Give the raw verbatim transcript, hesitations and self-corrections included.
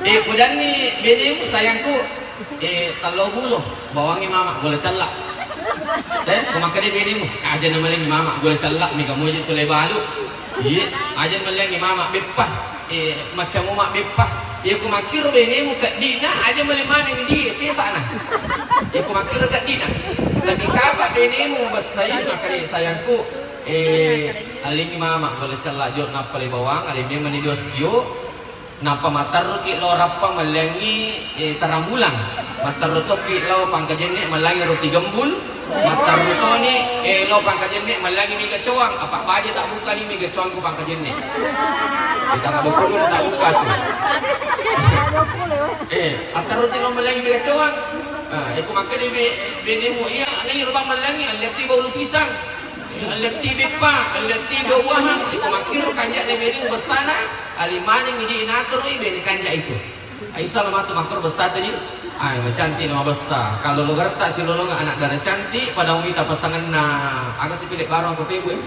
Eh, kudanni benemu sayangku, eh, tallo bulo, bawangi mama, gola cella. Eh, kumakkeda benemu, aja na malengi mama, gola cella, mega moji tu le balu. Iya, aja malengi mama, beppa. Eh, macam uma beppa. Iya, kumakkiro benemu keddina, aja male maneng di sesana. Iya, kumakkiro keddina. Tapi kapa benemu bessai, makkeda sayangku, eh, alengi mama, gola cella jo, nappa le bawang, alengi mani dosio. Nappa matterruki lao Rappa melliangngi, eh, terang bulan. Matterru tokki lao Pangkajenne melliangngi roti gembul. Matterru toni, eh, lao Pangkajenne melliangngi mega coang. Apa baja tak buka ni mega coang ku Pangkajenne. Kita nggak buka dulu, tak buka tu. Eh, atterruki lao melliangngi mega coang. Nah, iko makkeda be-, benemu, iya, anani rubang melliangngi, alliatti bau lu pisang. Alliatti beppa, alliatti gauwahang, iko makkiro kanja'na benemu bessana, ali maneng idi natoroi bene kanja itu. Ai sala matu makkoro bessata ji. Ai, macantik na mabessa. Kalau lo gerta silolonga anak dara cantik, pada mita pasanganna. Aga sipilih barang aku tebu, eh?